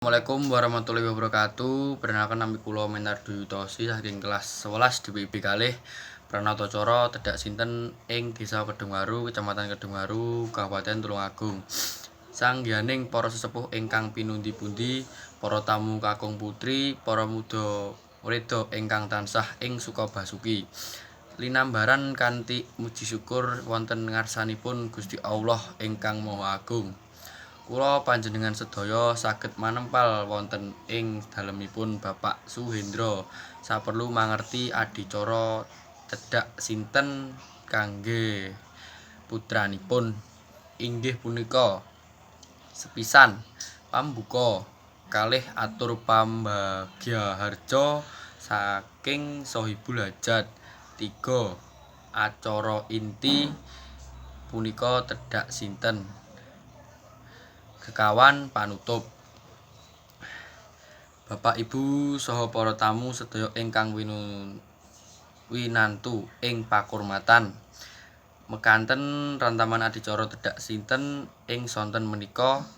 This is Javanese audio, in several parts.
Assalamualaikum warahmatullahi wabarakatuh. Perkenalkan, nami kula Menardo Yutosi saking kelas 11 DPIB kalih pranatacara tedhak sinten ing Desa Kedungwaru, Kecamatan Kedungwaru, Kabupaten Tulungagung. Sangganing para sesepuh ingkang pinundi-pundi, para tamu kakung putri, para muda wreda ingkang tansah ing suka basuki. Linambaran kanthi muji syukur wonten ngarsanipun Gusti Allah ingkang Maha Agung. Kula panjenengan sedaya saged manempal wonten ing dalemipun Bapak Suhendra saperlu mangerti adicara tedhak sinten kangge putranipun, inggih punika: sepisan, pambuka kalih atur pambagyaharja saking Sohibul Hajat; 3, acara inti punika tedhak sinten; kekawan, panutup. Bapak, Ibu, saha para tamu sedaya ingkang winantu ing pakurmatan, mekaten rantaman adicara tedhak sinten ing sonten menika.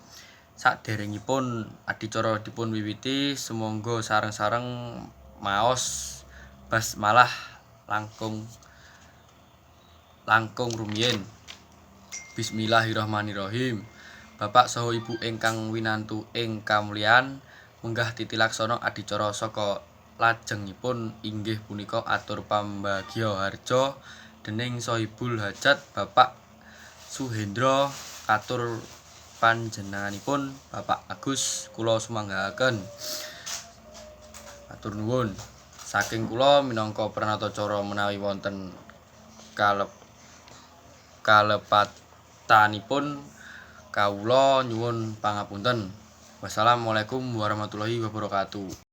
Saderengipun adicara dipun wiwiti, sumangga sareng-sareng maos basmalah langkung langkung rumiyin. Bismillahirrahmanirrahim. Bapak saha Ibu ingkang winantu ing kamulyan, munggah titilaksana adicara saka lajengipun, inggih punika atur pambagyaharja dening Sohibul Hajat Bapak Suhendra katur panjenenganipun Bapak Agus kula sumanggaaken. Matur nuwun. Saking kula minangka pranatacara, menawi wonten kalepatanipun kawula nyuwun pangapunten. Wassalamualaikum warahmatullahi wabarakatuh.